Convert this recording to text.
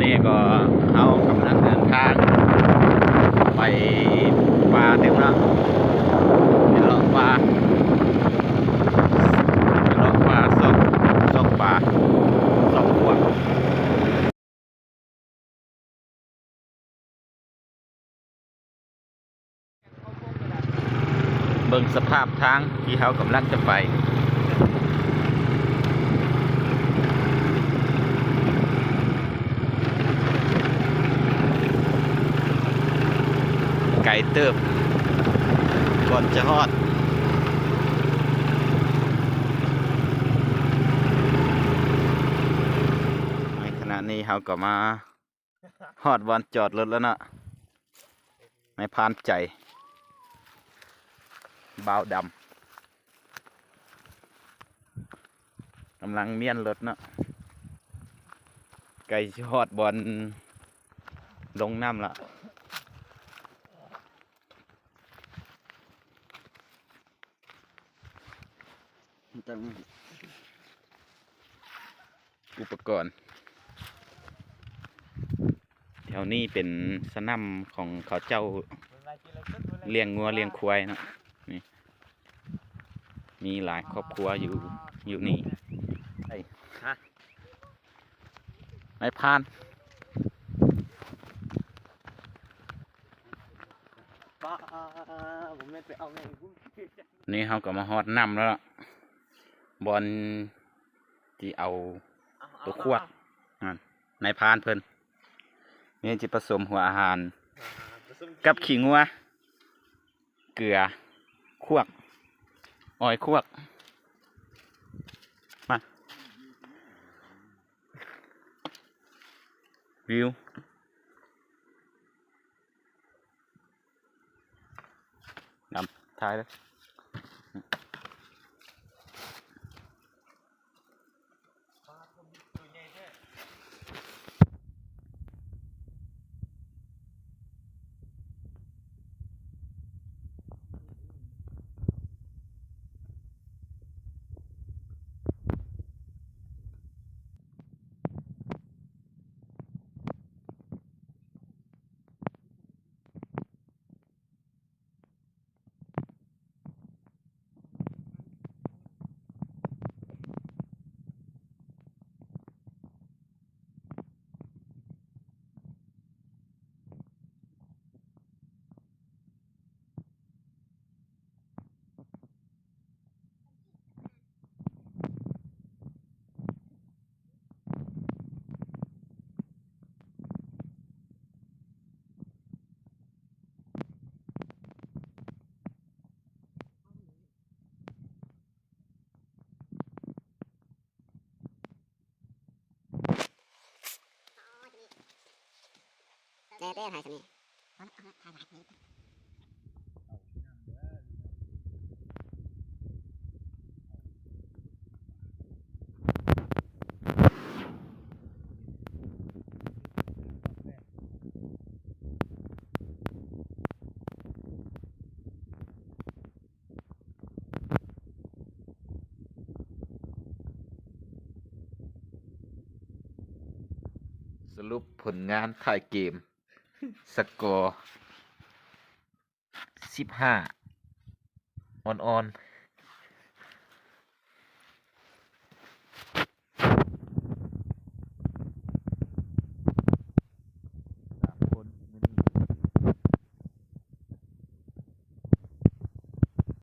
ນີ້ກໍເຮົາກຳລັງເດີນທາງໄປປ່າຕື່ມເນາະ ໄປເລາະປ່າ ໄປເລາະປ່າ ຊອກ ຊອກປ່າ ຊອກພວກ. ເບິ່ງສະພາບທາງທີ່ເຮົາກຳລັງຈະໄປ ໄກເຕີບກ່ອນຈະຮອດ. ໃນຂະນະນີ້ເຮົາກໍມາ ຮອດບ່ອນຈອດລົດແລ້ວເນາະ ນາຍພານໃຈ ບ່າວດຳ ກຳລັງມ້ຽນລົດເນາະ ໃກ້ຊິຮອດບ່ອນລົງນ້ຳລະ. ອຸປະກອນ ແຖວນີ້ເປັນສະໜາມຂອງເຂົາເຈົ້າລ້ຽງງົວລ້ຽງຄວາຍເນາະ ນີ້ ມີຫຼາຍຄອບຄົວຢູ່ ຢູ່ນີ້ ນາຍພານ. ນີ້ເຮົາກໍມາຮອດນ້ຳແລ້ວເນາະ ບ່ອນທີ່ເອົາໂຕຄວກ ນັ້ນ ນາຍພານເພິ່ນ ນີ້ຊິປະສົມຫົວອາຫານກັບຂີ້ງົວ ເກືອ ຄວກ ອອຍຄວກ ມາ ວິວ ນຳ ຖ່າຍເດີ. ແດ່ໆ ໃຫ້ຊະນີ້. ສະຫຼຸບຜົນງານທ້າຍເກມ ສະກໍສິບຫ້າ ອ່ອນໆ.